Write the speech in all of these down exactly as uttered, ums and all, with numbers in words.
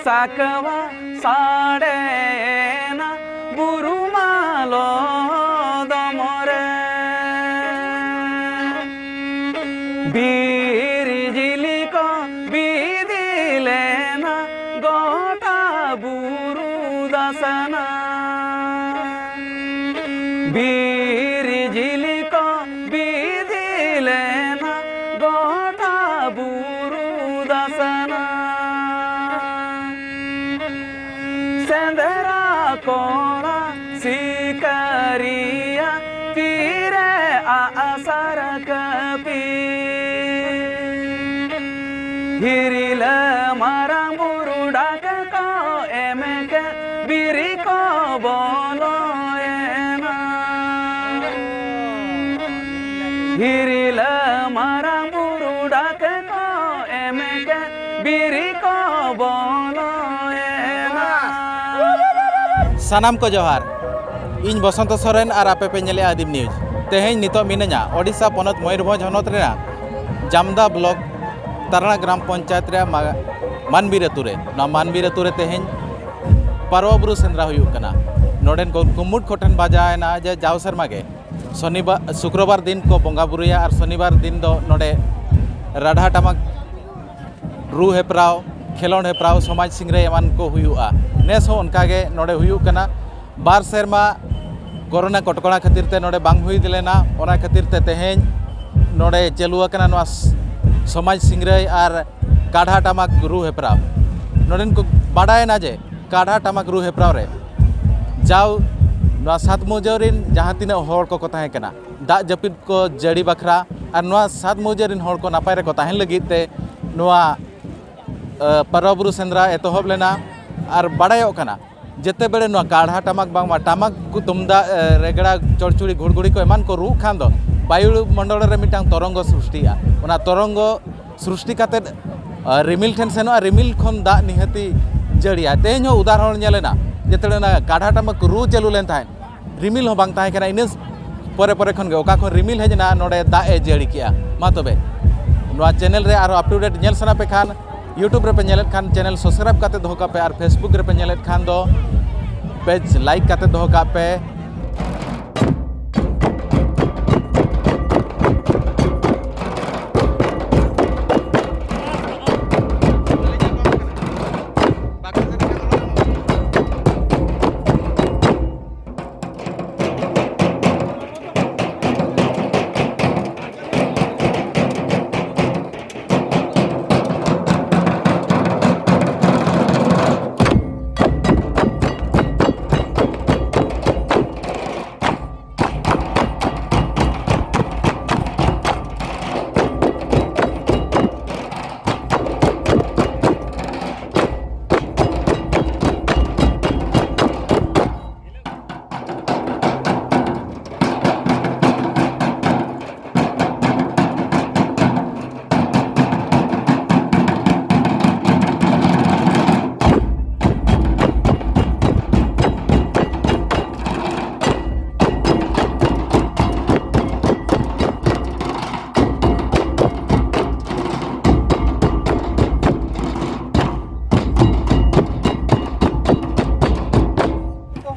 ᱛᱟᱠᱣᱟ ᱥᱟᱰᱮᱭᱮᱱᱟ ᱵᱩᱨᱩ ᱢᱟᱞᱚ ᱫᱚᱢᱚᱨᱮ᱾ ᱵᱤᱨ ᱡᱤᱞᱤ ᱠᱚ ᱵᱤᱫᱤ ᱞᱮᱱᱟ ᱜᱚᱴᱟ ᱵᱩᱨᱩ ᱫᱟᱥᱟᱱᱟ᱾ ᱵᱤᱨ ᱡᱤᱞᱤ ᱠᱚ ᱵᱤᱫᱤ ᱞᱮᱱᱟ ᱜᱚᱴᱟ ᱵᱩᱨᱩ ᱫᱟᱥᱟᱱᱟ᱾ ᱥᱮᱸᱫᱽᱨᱟ ᱠᱚᱲᱟ ᱥᱤᱠᱟᱹᱨᱤᱭᱟ ᱛᱤᱨᱮ ᱟᱜᱼᱥᱟᱨ ᱠᱟᱹᱯᱤ᱾ ᱦᱤᱨᱤᱞᱟᱹ ᱢᱟᱨᱟᱝ ᱵᱩᱨᱩ ᱰᱟᱠ ᱠᱚ ᱮᱢ ᱠᱮᱫ ᱵᱤᱨᱤ ᱠᱚ ᱵᱚᱞᱚᱭᱮᱱᱟ᱾ ᱦᱤᱨᱤᱞᱟᱹ ᱢᱟᱨᱟᱝ ᱵᱩᱨᱩ ᱰᱟᱠ ᱠᱚ ᱮᱢ ᱠᱮᱫ ᱵᱤᱨᱤ ᱠᱚ ᱵᱚᱞᱚᱭᱮᱱᱟ᱾ ᱥᱟᱱᱟᱢ ᱠᱚ ᱡᱚᱦᱟᱨ᱾ ᱤᱧ ᱵᱚᱥᱚᱱᱛᱚ ᱥᱚᱨᱮᱱ ᱟᱨ ᱟᱯᱮ ᱯᱮ ᱧᱮᱞᱮᱫᱼᱟ ᱟᱹᱫᱤᱢ ᱱᱤᱭᱩᱡᱽ᱾ ᱛᱮᱦᱮᱧ ᱱᱤᱛᱚᱜ ᱢᱤᱱᱟᱹᱧᱟ ᱳᱰᱤᱥᱟ ᱯᱚᱱᱚᱛ ᱢᱚᱭᱩᱨᱵᱷᱚᱸᱡᱽ ᱦᱚᱱᱚᱛ ᱨᱮᱱᱟᱜ ᱡᱟᱢᱫᱟ ᱵᱞᱚᱠ ᱛᱟᱨᱟᱲᱟ ᱜᱨᱟᱢ ᱯᱚᱧᱪᱟᱭᱮᱛ ᱨᱮᱭᱟᱜ ᱢᱟ-, ᱢᱟᱱᱵᱤᱨ ᱟᱹᱛᱩ ᱨᱮ᱾ ᱱᱚᱣᱟ ᱢᱟᱱᱵᱤᱨ ᱟᱹᱛᱩ ᱨᱮ ᱛᱮᱦᱮᱧ ᱯᱟᱨᱣᱟ ᱵᱩᱨᱩ ᱥᱮᱸᱫᱽᱨᱟ ᱦᱩᱭᱩᱜ ᱠᱟᱱᱟ᱾ ᱱᱚᱰᱮᱱ ᱠᱚ ᱠᱩᱢᱩᱴ ᱠᱚᱴᱷᱮᱱ ᱵᱟᱡᱟᱣ ᱮᱱᱟ ᱡᱮ ᱡᱟᱣ ᱥᱮᱨᱢᱟ ᱜᱮ ᱥᱚᱱᱤᱵᱟᱨ, ᱥᱩᱠᱨᱚᱵᱟᱨ ᱫᱤᱱ ᱠᱚ ᱵᱚᱸᱜᱟ ᱵᱩᱨᱩᱭᱟ ᱟᱨ ᱥᱚᱱᱤᱵᱟᱨ ᱫᱤᱱ ᱫᱚ ᱱᱚᱰᱮ ᱨᱟᱰᱷᱟ ᱴᱟᱢᱟᱠ ᱨᱩ ᱦᱮᱯᱨᱟᱣ, ᱠᱷᱮᱞᱳᱸᱰ ᱦᱮᱯᱨᱟᱣ, ᱥᱚᱢᱟᱡᱽ ᱥᱤᱝᱨᱟᱹᱭ ᱮᱢᱟᱱ ᱠᱚ ᱦᱩᱭᱩᱜᱼᱟ᱾ ᱱᱮᱥ ᱦᱚᱸ ᱚᱱᱠᱟ ᱜᱮ ᱱᱚᱰᱮ ᱦᱩᱭᱩᱜ ᱠᱟᱱᱟ᱾ ᱵᱟᱨ ᱥᱮᱨᱢᱟ ᱠᱚᱨᱳᱱᱟ ᱠᱚᱴᱠᱚᱬᱟ ᱠᱷᱟᱹᱛᱤᱨ ᱛᱮ ᱱᱚᱰᱮ ᱵᱟᱝ ᱦᱩᱭ ᱞᱮᱱᱟ, ᱚᱱᱟ ᱠᱷᱟᱹᱛᱤᱨ ᱛᱮ ᱛᱮᱦᱮᱧ ᱱᱚᱰᱮ ᱪᱟᱹᱞᱩ ᱟᱠᱟᱱᱟ ᱱᱚᱣᱟ ᱥ-, ᱥᱚᱢᱟᱡᱽ ᱥᱤᱝᱨᱟᱹᱭ ᱟᱨ ᱠᱟᱰᱷᱟ ᱴᱟᱢᱟᱠ ᱨᱩ ᱦᱮᱯᱨᱟᱣ᱾ ᱱᱚᱰᱮᱱ ᱠᱚ ᱵᱟᱰᱟᱭᱮᱱᱟ ᱡᱮ ᱠᱟᱰᱷᱟ ᱴᱟᱢᱟᱠ ᱨᱩ ᱦᱮᱯᱨᱟᱣ ᱨᱮ ᱡᱟᱣ ᱱᱚᱣᱟ ᱥᱟᱛ ᱢᱩᱡᱟᱹ ᱨᱤᱱ ᱡᱟᱦᱟᱸ ᱛᱤᱱᱟᱹᱜ ᱦᱚᱲ ᱠᱚᱠᱚ ᱛᱟᱦᱮᱸ ᱠᱟᱱᱟ, ᱫᱟᱜ ᱡᱟᱹᱯᱩᱫ ᱠᱚ ᱡᱟᱹᱲᱤ ᱵᱟᱠᱷᱨᱟ ᱟᱨ ᱱᱚᱣᱟ ᱥᱟᱛ ᱢᱩᱡᱟᱹ ᱨᱤᱱ ᱦᱚᱲ ᱠᱚ ᱱᱟᱯᱟᱭ ᱨᱮᱠᱚ ᱛᱟᱦᱮᱱ ᱞᱟᱹᱜᱤᱫ ᱛᱮ ᱱᱚᱣᱟ, ᱮ, ᱯᱟᱨᱣᱟ ᱵᱩᱨᱩ ᱥᱮᱸᱫᱽᱨᱟ ᱮᱛᱚᱦᱚᱵ ᱞᱮᱱᱟ᱾ ᱟᱨ ᱵᱟᱰᱟᱭᱚᱜ ᱠᱟᱱᱟ, ᱡᱮᱛᱮ ᱵᱮᱲᱮ ᱱᱚᱣᱟ ᱠᱟᱲᱦᱟ ᱴᱟᱢᱟᱠ ᱵᱟᱝᱢᱟ ᱴᱟᱢᱟᱠ ᱠᱚ, ᱛᱩᱢᱫᱟᱜ, ᱮ, ᱨᱮᱜᱽᱲᱟ, ᱪᱚᱲᱪᱩᱲᱤ, ᱜᱷᱩᱲᱜᱷᱩᱲᱤ ᱠᱚ ᱮᱢᱟᱱ ᱠᱚ ᱨᱩᱜ ᱠᱷᱟᱱ ᱫᱚ ᱵᱟᱭᱩ ᱢᱚᱱᱰᱚᱞ ᱨᱮ ᱢᱤᱫᱴᱟᱝ ᱛᱚᱨᱚᱝᱜᱚ ᱥᱨᱤᱥᱴᱤᱜᱼᱟ᱾ ᱚᱱᱟ ᱛᱚᱨᱚᱝᱜᱚ ᱥᱨᱤᱥᱴᱤ ᱠᱟᱛᱮᱫ, ᱮ, ᱨᱤᱢᱤᱞ ᱴᱷᱮᱱ ᱥᱮᱱᱚᱜᱼᱟ, ᱨᱤᱢᱤᱞ ᱠᱷᱚᱱ ᱫᱟᱜ ᱱᱤᱦᱟᱹᱛᱤ ᱡᱟᱹᱲᱤᱭᱟ᱾ ᱛᱮᱦᱮᱧ ᱦᱚᱸ ᱩᱫᱟᱦᱚᱨᱚᱱ ᱧᱮᱞ ᱮᱱᱟ, ᱡᱮᱛᱮ ᱵᱮᱲᱮ ᱚᱱᱟ ᱠᱟᱲᱦᱟ ᱴᱟᱢᱟᱠ ᱨᱩ ᱪᱟᱹᱞᱩ ᱞᱮᱱ ᱛᱟᱦᱮᱸᱫ, ᱨᱤᱢᱤᱞ ᱦᱚᱸ ᱵᱟᱝ ᱛᱟᱦᱮᱸ ᱠᱟᱱᱟ᱾ ᱤᱱᱟᱹ ᱯᱚᱨᱮ ᱯᱚᱨᱮ ᱠᱷᱚᱱ ᱜᱮ ᱚᱠᱟ ᱠᱷᱚᱱ ᱨᱤᱢᱤᱞ ᱦᱮᱡ ᱮᱱᱟ, ᱱᱚᱰᱮ ᱫᱟᱜ ᱮ ᱡᱟᱹᱲᱤ ᱠᱮᱜᱼᱟ᱾ ᱢᱟ ᱛᱚᱵᱮ, ᱱᱚᱣᱟ ᱪᱮᱱᱮᱞ ᱨᱮ ᱟᱨᱦᱚᱸ up to date ᱧᱮᱞ ᱥᱟᱱᱟ ᱯᱮ ᱠᱷᱟᱱ YouTube ᱨᱮᱯᱮ ᱧᱮᱞᱮᱫ ᱠᱷᱟᱱ channel subscribe ᱠᱟᱛᱮ ᱫᱚᱦᱚ ᱠᱟᱜ ᱯᱮ, ᱟᱨ Facebook ᱨᱮᱯᱮ ᱧᱮᱞᱮᱫ ᱠᱷᱟᱱ ᱫᱚ page like ᱠᱟᱛᱮ ᱫᱚᱦᱚ ᱠᱟᱜ ᱯᱮ᱾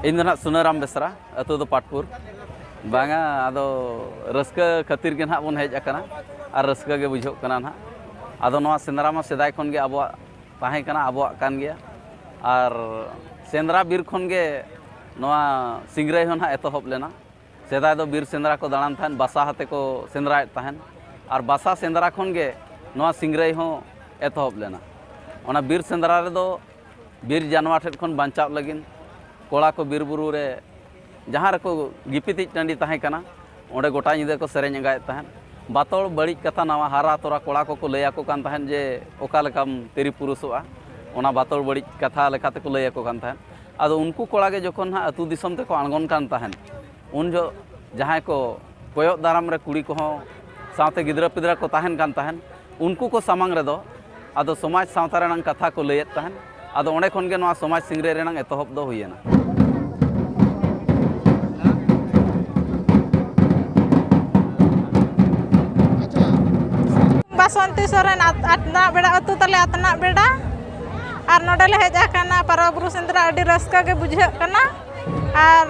ᱤᱧ ᱫᱚ ᱱᱟᱦᱟᱜ ᱥᱩᱱᱟᱹᱨᱟᱢ ᱵᱮᱥᱨᱟ, ᱟᱹᱛᱩ ᱫᱚ ᱯᱟᱴᱯᱩᱨ᱾ ᱵᱟᱝᱟ, ᱟᱫᱚ ᱨᱟᱹᱥᱠᱟᱹ ᱠᱷᱟᱹᱛᱤᱨ ᱜᱮ ᱱᱟᱦᱟᱜ ᱵᱚᱱ ᱦᱮᱡ ᱟᱠᱟᱱᱟ ᱟᱨ ᱨᱟᱹᱥᱠᱟᱹ ᱜᱮ ᱵᱩᱡᱷᱟᱹᱜ ᱠᱟᱱᱟ ᱱᱟᱦᱟᱜ᱾ ᱟᱫᱚ ᱱᱚᱣᱟ ᱥᱮᱸᱫᱽᱨᱟ ᱢᱟ ᱥᱮᱫᱟᱭ ᱠᱷᱚᱱ ᱜᱮ ᱟᱵᱚᱣᱟᱜ ᱛᱟᱦᱮᱸ ᱠᱟᱱᱟ, ᱟᱵᱚᱣᱟᱜ ᱠᱟᱱ ᱜᱮᱭᱟ᱾ ᱟᱨ ᱥᱮᱸᱫᱽᱨᱟ ᱵᱤᱨ ᱠᱷᱚᱱ ᱜᱮ ᱱᱚᱣᱟ ᱥᱤᱝᱨᱟᱹᱭ ᱦᱚᱸ ᱱᱟᱦᱟᱜ ᱮᱛᱚᱦᱚᱵ ᱞᱮᱱᱟ᱾ ᱥᱮᱫᱟᱭ ᱫᱚ ᱵᱤᱨ ᱥᱮᱸᱫᱽᱨᱟ ᱠᱚ ᱫᱟᱬᱟᱱ ᱛᱟᱦᱮᱸᱫ, ᱵᱟᱥᱟ ᱦᱟᱛᱮ ᱠᱚ ᱥᱮᱸᱫᱽᱨᱟᱭᱮᱫ ᱛᱟᱦᱮᱸᱫ᱾ ᱟᱨ ᱵᱟᱥᱟ ᱥᱮᱸᱫᱽᱨᱟ ᱠᱷᱚᱱ ᱜᱮ ᱱᱚᱣᱟ ᱥᱤᱝᱨᱟᱹᱭ ᱦᱚᱸ ᱮᱛᱚᱦᱚᱵ ᱞᱮᱱᱟ᱾ ᱚᱱᱟ ᱵᱤᱨ ᱥᱮᱸᱫᱽᱨᱟ ᱨᱮᱫᱚ ᱵᱤᱨ ᱡᱟᱱᱣᱟᱨ ᱴᱷᱮᱱ ᱠᱷᱚᱱ ᱵᱟᱧᱪᱟᱣ ᱞᱟᱹᱜᱤᱫ ᱠᱚᱲᱟ ᱠᱚ ᱵᱤᱨ ᱵᱩᱨᱩ ᱨᱮ ᱡᱟᱦᱟᱸ ᱨᱮᱠᱚ ᱜᱤᱯᱤᱛᱤᱡ ᱴᱟᱺᱰᱤ ᱛᱟᱦᱮᱸ ᱠᱟᱱᱟ, ᱚᱸᱰᱮ ᱜᱚᱴᱟ ᱧᱤᱫᱟᱹ ᱠᱚ ᱥᱮᱨᱮᱧ ᱟᱸᱜᱟᱭᱮᱫ ᱛᱟᱦᱮᱸᱫ᱾ ᱵᱟᱛᱚᱲ ᱵᱟᱹᱲᱤᱡ ᱠᱟᱛᱷᱟ ᱱᱟᱣᱟ ᱦᱟᱨᱟ ᱛᱚᱨᱟ ᱠᱚᱲᱟ ᱠᱚᱠᱚ ᱞᱟᱹᱭ ᱟᱠᱚ ᱠᱟᱱ ᱛᱟᱦᱮᱸᱫ ᱡᱮ, "ᱚᱠᱟ ᱞᱮᱠᱟᱢ ᱛᱤᱨᱤ ᱯᱩᱨᱩᱥᱚᱜᱼᱟ?" ᱚᱱᱟ ᱵᱟᱛᱚᱲ ᱵᱟᱹᱲᱤᱡ ᱠᱟᱛᱷᱟ ᱞᱮᱠᱟ ᱛᱮᱠᱚ ᱞᱟᱹᱭ ᱟᱠᱚ ᱠᱟᱱ ᱛᱟᱦᱮᱸᱫ᱾ ᱟᱫᱚ ᱩᱱᱠᱩ ᱠᱚᱲᱟ ᱜᱮ ᱡᱚᱠᱷᱚᱱ ᱦᱟᱸᱜ ᱟᱹᱛᱩ ᱫᱤᱥᱚᱢ ᱛᱮᱠᱚ ᱟᱬᱜᱚᱱ ᱠᱟᱱ ᱛᱟᱦᱮᱸᱫ, ᱩᱱ ᱡᱚᱦᱚᱜ ᱡᱟᱦᱟᱸᱭ ᱠᱚ ᱠᱚᱭᱚᱜ ᱫᱟᱨᱟᱢ ᱨᱮ ᱠᱩᱲᱤ ᱠᱚᱦᱚᱸ ᱥᱟᱶᱛᱮ ᱜᱤᱫᱽᱨᱟᱹ ᱯᱤᱫᱽᱨᱟᱹ ᱠᱚ ᱛᱟᱦᱮᱱ ᱠᱟᱱ ᱛᱟᱦᱮᱸᱫ, ᱩᱱᱠᱩ ᱠᱚ ᱥᱟᱢᱟᱝ ᱨᱮᱫᱚ ᱟᱫᱚ ᱥᱚᱢᱟᱡᱽ ᱥᱟᱶᱛᱟ ᱨᱮᱱᱟᱜ ᱠᱟᱛᱷᱟ ᱠᱚ ᱞᱟᱹᱭᱮᱫ ᱛᱟᱦᱮᱸᱫ᱾ ᱟᱫᱚ ᱚᱸᱰᱮ ᱠᱷᱚᱱ ᱜᱮ ᱱᱚᱣᱟ ᱥᱚᱢᱟᱡᱽ ᱥᱤᱝᱨᱟᱹᱭ ᱨᱮᱱᱟᱜ ᱮᱛᱚᱦᱚᱵ ᱫᱚ ᱦᱩᱭᱮᱱᱟ᱾ ᱵᱟ ᱵᱟᱥᱚᱱᱛᱤ ᱥᱚᱨᱮᱱ, ᱟᱛ- ᱟᱛᱱᱟᱜ ᱵᱮᱲᱟ ᱟᱹᱛᱩ ᱛᱟᱞᱮ, ᱟᱛᱱᱟᱜ ᱵᱮᱲᱟ᱾ ᱟᱨ ᱱᱚᱰᱮ ᱞᱮ ᱦᱮᱡ ᱟᱠᱟᱱᱟ ᱯᱟᱨᱣᱟ ᱵᱩᱨᱩ ᱥᱮᱸᱫᱽᱨᱟ, ᱟᱹᱰᱤ ᱨᱟᱹᱥᱠᱟᱹ ᱜᱮ ᱵᱩᱡᱷᱟᱹᱜ ᱠᱟᱱᱟ᱾ ᱟᱨ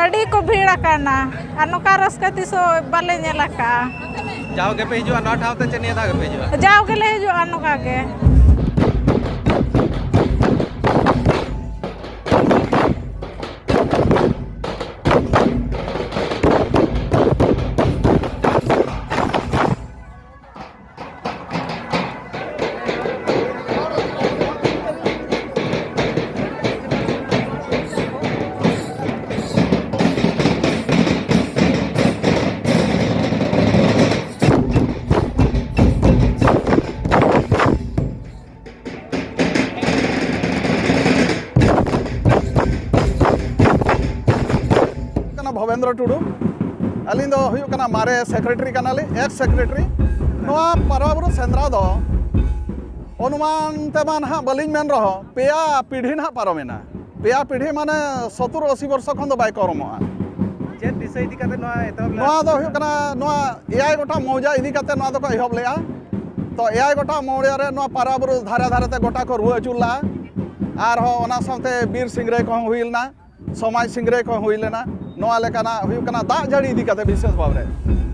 ᱟᱹᱰᱤ ᱠᱚ ᱵᱷᱤᱲ ᱟᱠᱟᱱᱟ᱾ ᱟᱨ ᱱᱚᱝᱠᱟ ᱨᱟᱹᱥᱠᱟᱹ ᱛᱤᱥ ᱦᱚᱸ ᱵᱟᱞᱮ ᱧᱮᱞ ᱟᱠᱟᱫᱼᱟ᱾ ᱡᱟᱣ ᱜᱮᱯᱮ ᱦᱤᱡᱩᱜᱼᱟ ᱱᱚᱣᱟ ᱴᱷᱟᱶ ᱛᱮ, ᱪᱮ ᱱᱤᱭᱟᱹ ᱫᱷᱟᱣ ᱜᱮᱯᱮ ᱦᱤᱡᱩᱜᱼᱟ? ᱡᱟᱣ ᱜᱮᱞᱮ ᱦᱤᱡᱩᱜᱼᱟ ᱱᱚᱝᱠᱟ ᱜᱮ᱾ ᱠᱟᱱᱟ ᱵᱷᱚᱵᱮᱱᱫᱨᱚ ᱴᱩᱰᱩ᱾ ᱟᱹᱞᱤᱧ ᱫᱚ ᱦᱩᱭᱩᱜ ᱠᱟᱱᱟ ᱢᱟᱨᱮ ᱥᱮᱠᱨᱮᱴᱟᱨᱤ ᱠᱟᱱᱟᱞᱤᱧ, ᱮᱠᱥ ᱥᱮᱠᱨᱮᱴᱟᱨᱤ᱾ ᱱᱚᱣᱟ ᱯᱟᱨᱣᱟ ᱵᱩᱨᱩ ᱥᱮᱸᱫᱽᱨᱟ ᱫᱚ ᱚᱱᱩᱢᱟᱱ ᱛᱮᱢᱟ ᱱᱟᱦᱟᱜ ᱵᱟᱹᱞᱤᱧ ᱢᱮᱱ ᱨᱮᱦᱚᱸ, ᱯᱮᱭᱟ ᱯᱤᱲᱦᱤ ᱱᱟᱦᱟᱜ ᱯᱟᱨᱚᱢᱮᱱᱟ᱾ ᱯᱮᱭᱟ ᱯᱤᱲᱦᱤ ᱢᱟᱱᱮ ᱥᱚᱛᱛᱚᱨ ᱟᱥᱤ ᱵᱚᱨᱥᱚ ᱠᱷᱚᱱ ᱫᱚ ᱵᱟᱭ ᱠᱚᱢᱚᱜᱼᱟ᱾ ᱪᱮᱫ ᱵᱤᱥᱚᱭ ᱤᱫᱤ ᱠᱟᱛᱮ ᱱᱚᱣᱟ ᱮᱛᱚᱦᱚᱵ ᱞᱮᱫᱟ? ᱱᱚᱣᱟ ᱫᱚ ᱦᱩᱭᱩᱜ ᱠᱟᱱᱟ, ᱱᱚᱣᱟ ᱮᱭᱟᱭ ᱜᱚᱴᱟᱝ ᱢᱚᱣᱡᱟ ᱤᱫᱤ ᱠᱟᱛᱮ ᱱᱚᱣᱟ ᱫᱚᱠᱚ ᱮᱦᱚᱵ ᱞᱮᱫᱼᱟ᱾ ᱛᱚ ᱮᱭᱟᱭ ᱜᱚᱴᱟᱝ ᱢᱚᱣᱡᱟ ᱨᱮ ᱱᱚᱣᱟ ᱯᱟᱨᱣᱟ ᱵᱩᱨᱩ ᱫᱷᱟᱨᱮ ᱫᱷᱟᱨᱮ ᱛᱮ ᱜᱚᱴᱟ ᱠᱚ ᱨᱩᱣᱟᱹ ᱟᱹᱪᱩᱨ ᱞᱮᱫᱼᱟ᱾ ᱟᱨᱦᱚᱸ ᱚᱱᱟ ᱥᱟᱶᱛᱮ ᱵᱤᱨ ᱥᱤᱝᱨᱟᱹᱭ ᱠᱚᱦᱚᱸ ᱦᱩᱭ ᱞᱮᱱᱟ, ᱥᱚᱢᱟᱡᱽ ᱥᱤᱝᱨᱟᱹᱭ ᱠᱚᱦᱚᱸ ᱦᱩᱭ ᱞᱮᱱᱟ᱾ ᱱᱚᱣᱟ ᱞᱮᱠᱟᱱᱟᱜ ᱦᱩᱭᱩᱜ ᱠᱟᱱᱟ ᱫᱟᱜ ᱡᱟᱹᱲᱤ ᱤᱫᱤ ᱠᱟᱛᱮ ᱵᱤᱥᱮᱥ ᱵᱷᱟᱵᱽ ᱨᱮ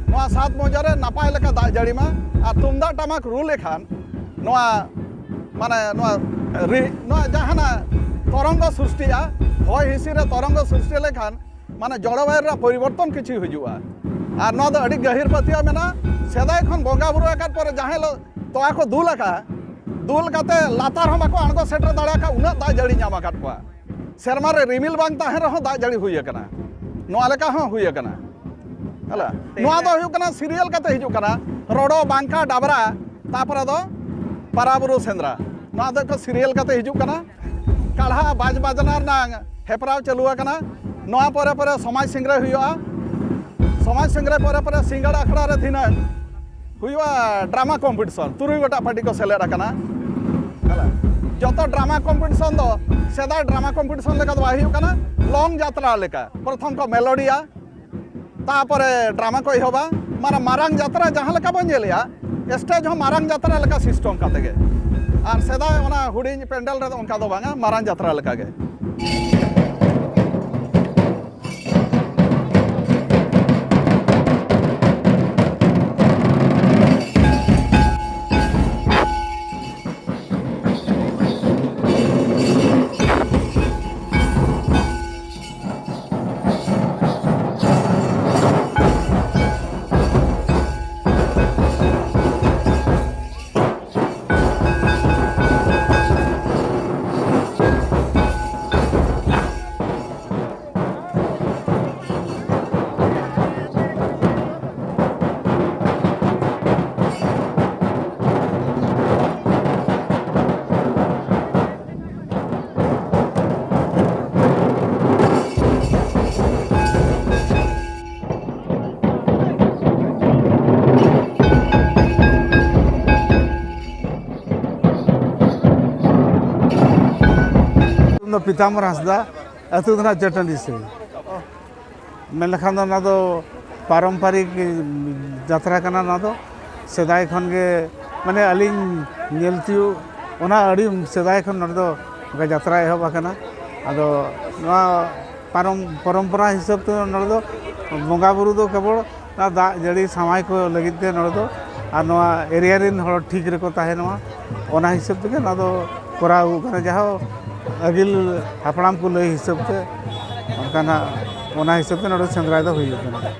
ᱱᱚᱣᱟ ᱥᱟᱛ ᱢᱚᱣᱡᱟ ᱨᱮ ᱱᱟᱯᱟᱭ ᱞᱮᱠᱟ ᱫᱟᱜ ᱡᱟᱹᱲᱤ ᱢᱟ᱾ ᱟᱨ ᱛᱩᱢᱫᱟᱜ ᱴᱟᱢᱟᱠ ᱨᱩ ᱞᱮᱠᱷᱟᱱ ᱱᱚᱣᱟ ᱢᱟᱱᱮ ᱱᱚᱣᱟ ᱨᱤ-, ᱱᱚᱣᱟ ᱡᱟᱦᱟᱱᱟᱜ ᱛᱚᱨᱚᱝᱜᱚ ᱥᱨᱤᱥᱴᱤᱜᱼᱟ, ᱦᱚᱭ ᱦᱤᱸᱥᱤᱫ ᱨᱮ ᱛᱚᱨᱚᱝᱜᱚ ᱥᱨᱤᱥᱴᱤ ᱞᱮᱠᱷᱟᱱ ᱢᱟᱱᱮ ᱡᱚᱞᱚᱵᱟᱭᱩ ᱨᱮ ᱯᱚᱨᱤᱵᱚᱨᱛᱚᱱ ᱠᱤᱪᱷᱩ ᱦᱤᱡᱩᱜᱼᱟ᱾ ᱟᱨ ᱱᱚᱣᱟ ᱫᱚ ᱟᱹᱰᱤ ᱜᱟᱹᱦᱤᱨ ᱯᱟᱹᱛᱭᱟᱹᱣ ᱢᱮᱱᱟᱜᱼᱟ᱾ ᱥᱮᱫᱟᱭ ᱠᱷᱚᱱ ᱵᱚᱸᱜᱟ ᱵᱩᱨᱩ ᱟᱠᱟᱫ ᱯᱚᱨᱮ ᱡᱟᱦᱟᱸ ᱦᱤᱞᱳᱜ ᱛᱚᱣᱟ ᱠᱚ ᱫᱩᱞ ᱟᱠᱟᱫᱼᱟ, ᱫᱩᱞ ᱠᱟᱛᱮ ᱞᱟᱛᱟᱨ ᱦᱚᱸ ᱵᱟᱠᱚ ᱟᱬᱜᱚ ᱥᱮᱴᱮᱨ ᱫᱟᱲᱮ ᱟᱠᱟᱫ, ᱩᱱᱟᱹᱜ ᱫᱟᱜ ᱡᱟᱹᱲᱤ ᱧᱟᱢ ᱟᱠᱟᱫ ᱠᱚᱣᱟ᱾ ᱥᱮᱨᱢᱟ ᱨᱮ ᱨᱤᱢᱤᱞ ᱵᱟᱝ ᱛᱟᱦᱮᱸ ᱨᱮᱦᱚᱸ ᱫᱟᱜ ᱡᱟᱹᱲᱤ ᱦᱩᱭ ᱟᱠᱟᱱᱟ᱾ ᱱᱚᱣᱟ ᱞᱮᱠᱟ ᱦᱚᱸ ᱦᱩᱭ ᱟᱠᱟᱱᱟ᱾ ᱦᱮᱞᱟ, ᱱᱚᱣᱟ ᱫᱚ ᱦᱩᱭᱩᱜ ᱠᱟᱱᱟ ᱥᱤᱨᱤᱭᱟᱞ ᱠᱟᱛᱮ ᱦᱤᱡᱩᱜ ᱠᱟᱱᱟ, ᱨᱚᱰᱚ, ᱵᱟᱝᱠᱟ, ᱰᱟᱵᱨᱟ, ᱛᱟᱯᱚᱨᱮ ᱫᱚ ᱯᱟᱨᱟ ᱵᱩᱨᱩ ᱥᱮᱸᱫᱽᱨᱟ᱾ ᱱᱚᱣᱟ ᱫᱚ ᱥᱤᱨᱤᱭᱟᱞ ᱠᱟᱛᱮ ᱦᱤᱡᱩᱜ ᱠᱟᱱᱟ᱾ ᱠᱟᱲᱦᱟ ᱵᱟᱡᱽ ᱵᱟᱡᱽᱱᱟ ᱨᱮᱱᱟᱜ ᱦᱮᱯᱨᱟᱣ ᱪᱟᱹᱞᱩ ᱟᱠᱟᱱᱟ᱾ ᱱᱚᱣᱟ ᱯᱚᱨᱮ ᱯᱚᱨᱮ ᱥᱚᱢᱟᱡᱽ ᱥᱤᱝᱨᱟᱹᱭ ᱦᱩᱭᱩᱜᱼᱟ᱾ ᱥᱚᱢᱟᱡᱽ ᱥᱤᱝᱨᱟᱹᱭ ᱯᱚᱨᱮ ᱯᱚᱨᱮ ᱥᱤᱸᱜᱟᱲ ᱟᱠᱷᱲᱟ ᱨᱮ ᱫᱷᱤᱱᱟᱹᱝ ᱦᱩᱭᱩᱜᱼᱟ ᱰᱨᱟᱢᱟ ᱠᱚᱢᱯᱤᱴᱤᱥᱚᱱ᱾ ᱛᱩᱨᱩᱭ ᱜᱚᱴᱟᱝ ᱯᱟᱨᱴᱤ ᱠᱚ ᱥᱮᱞᱮᱫ ᱟᱠᱟᱱᱟ᱾ ᱦᱮᱞᱟ, ᱡᱚᱛᱚ ᱰᱨᱟᱢᱟ ᱠᱚᱢᱯᱤᱴᱤᱥᱚᱱ ᱫᱚ ᱥᱮᱫᱟᱭ ᱰᱨᱟᱢᱟ ᱠᱚᱢᱯᱤᱴᱤᱥᱚᱱ ᱞᱮᱠᱟ ᱫᱚ ᱵᱟᱭ ᱦᱩᱭᱩᱜ ᱠᱟᱱᱟ᱾ ᱞᱚᱝ ᱡᱟᱛᱨᱟ ᱞᱮᱠᱟ, ᱯᱨᱚᱛᱷᱚᱢ ᱠᱚ ᱢᱮᱞᱳᱰᱤᱭᱟ, ᱛᱟᱯᱚᱨᱮ ᱰᱨᱟᱢᱟ ᱠᱚ ᱮᱦᱚᱵᱟ᱾ ᱢᱟᱱᱮ ᱢᱟᱨᱟᱝ ᱡᱟᱛᱨᱟ ᱡᱟᱦᱟᱸ ᱞᱮᱠᱟ ᱵᱚᱱ ᱧᱮᱞᱮᱜᱼᱟ, ᱥᱴᱮᱡᱽ ᱦᱚᱸ ᱢᱟᱨᱟᱝ ᱡᱟᱛᱨᱟ ᱞᱮᱠᱟ ᱥᱤᱥᱴᱮᱢ ᱠᱟᱛᱮ ᱜᱮ᱾ ᱟᱨ ᱥᱮᱫᱟᱭ ᱚᱱᱟ ᱦᱩᱰᱤᱧ ᱯᱮᱱᱰᱮᱞ ᱨᱮᱫᱚ ᱚᱱᱠᱟ ᱫᱚ ᱵᱟᱝᱟ, ᱢᱟᱨᱟᱝ ᱡᱟᱛᱨᱟ ᱞᱮᱠᱟ ᱜᱮ᱾ ᱫᱚ ᱯᱤᱛᱟᱢᱵᱚᱨ ᱦᱟᱸᱥᱫᱟ, ᱟᱹᱛᱩ ᱫᱚ ᱱᱟᱜ ᱪᱟᱹᱴᱟᱹᱱᱤ ᱥᱟᱹᱭ᱾ ᱢᱮᱱ ᱞᱮᱠᱷᱟᱱ ᱫᱚ ᱱᱚᱣᱟ ᱫᱚ ᱯᱟᱨᱚᱢᱯᱟᱨᱤᱠ ᱡᱟᱛᱨᱟ ᱠᱟᱱᱟ᱾ ᱱᱚᱣᱟ ᱫᱚ ᱥᱮᱫᱟᱭ ᱠᱷᱚᱱ ᱜᱮ, ᱢᱟᱱᱮ, ᱟᱹᱞᱤᱧ ᱧᱮᱞ ᱛᱤᱭᱳᱜ, ᱚᱱᱟ ᱟᱹᱰᱤ ᱥᱮᱫᱟᱭ ᱠᱷᱚᱱ ᱱᱚᱰᱮ ᱫᱚ ᱚᱱᱠᱟ ᱡᱟᱛᱨᱟ ᱮᱦᱚᱵ ᱟᱠᱟᱱᱟ᱾ ᱟᱫᱚ ᱱᱚᱣᱟ ᱯᱟᱨᱚᱢ, ᱯᱚᱨᱚᱢᱯᱚᱨᱟ ᱦᱤᱥᱟᱹᱵ ᱛᱮ ᱱᱚᱰᱮ ᱫᱚ ᱵᱚᱸᱜᱟ ᱵᱩᱨᱩ ᱫᱚ ᱠᱮᱵᱚᱞ ᱚᱱᱟ ᱫᱟᱜ ᱡᱟᱹᱲᱤ ᱥᱟᱶᱟᱭ ᱠᱚ ᱞᱟᱹᱜᱤᱫ ᱛᱮ ᱱᱚᱰᱮ ᱫᱚ, ᱟᱨ ᱱᱚᱣᱟ ᱮᱨᱤᱭᱟ ᱨᱮᱱ ᱦᱚᱲ ᱴᱷᱤᱠ ᱨᱮᱠᱚ ᱛᱟᱦᱮᱱ ᱢᱟ, ᱚᱱᱟ ᱦᱤᱥᱟᱹᱵ ᱛᱮᱜᱮ ᱱᱚᱣᱟ ᱫᱚ ᱠᱚᱨᱟᱣ ᱟᱹᱜᱩ ᱠᱟᱱᱟ᱾ ᱡᱟᱦᱟᱸ ᱟᱹᱜᱤᱞ ᱦᱟᱯᱲᱟᱢ ᱠᱚ ᱞᱟᱹᱭ ᱦᱤᱥᱟᱹᱵ ᱛᱮ, ᱚᱱᱠᱟ ᱱᱟᱜ, ᱚᱱᱟ ᱦᱤᱥᱟᱹᱵ ᱛᱮ ᱱᱚᱰᱮ ᱥᱮᱸᱫᱽᱨᱟ ᱫᱚ ᱦᱩᱭᱩᱜ ᱠᱟᱱᱟ᱾